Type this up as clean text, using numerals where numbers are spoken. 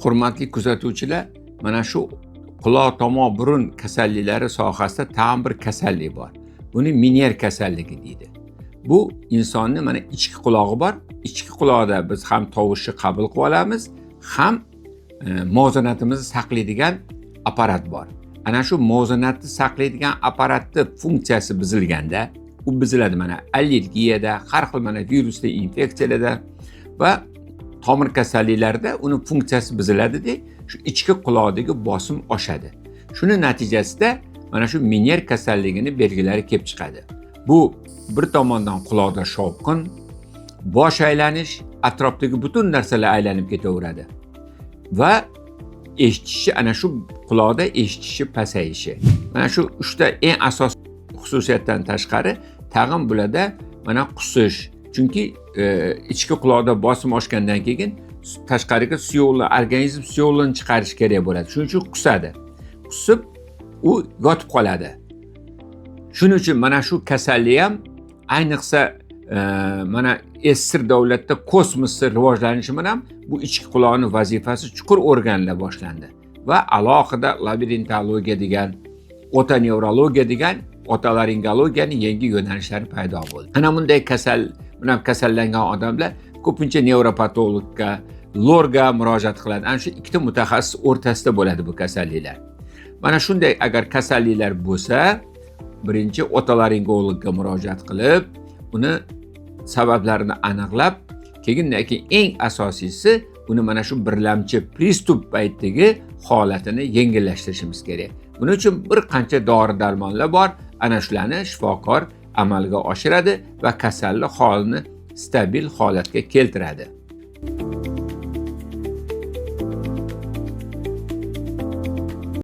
Hurmatli kuzatuvchilar, mana shu quloq, tomoq, burun kasalliklari sohasida tag'in bir kasallik bor. Buni Menier kasalligi deydi. Bu insonni mana ichki qulog'i bor. Ichki quloqda biz ham tovushni qabul qilib olamiz, ham muvozanatimizni saqlaydigan apparat bor. Ana shu muvozanatni saqlaydigan apparatni funksiyasi buzilganda, u buziladi mana allergiyada, har xil mana virusli infeksiyalarda va tomir kasalliklarida uni funksiyasi buziladida, shu ichki quloqdagi bosim oshadi. Shuni natijasida mana shu Menier kasalligini belgilari kelib chiqadi. Bu bir tomondan quloqda shovqin, bosh aylanish, atrofdagi butun narsalar aylanib ketaveradi va eshitishi, ana shu quloqda eshitishi pasayishi. Mana shu uchta eng asosiy xususiyatdan tashqari tag'in bularda mana qusish, chunki ichki quloqda bosim oshgandan keyin tashqariga suyuqlik, organizm suyuqlikni chiqarish kerak bo'ladi. Shuning uchun qusadi. Qusib u yotib qoladi. Shuning uchun mana shu kasallik ham ayniqsa mana SSSR davlatda kosmosni rivojlanishi bilan bu ichki quloqni vazifasi chuqur o'rganila boshlandi va alohida labirintologiya degan, otonevrologiya degan, otolaringologiyaning yangi yo'nalishlari paydo bo'ldi. Ana bunday kasal bilan kasallangan odamlar ko'pincha nevropatologga, lorga murojaat qiladi. Ana shu ikkita mutaxassis o'rtasida bo'ladi bu kasalliklar. Mana shunday agar kasalliklar bo'lsa, birinchi otolaringologga murojaat qilib, uni sabablarini aniqlab, keyin eng asosiysi uni mana shu birlamchi приступ paytidagi holatini yengillashtirishimiz kerak. Buning uchun bir qancha dori darmonlar bor. Ana shularni shifokor amalga oshiradi va kasallik holini stabil holatga keltiradi.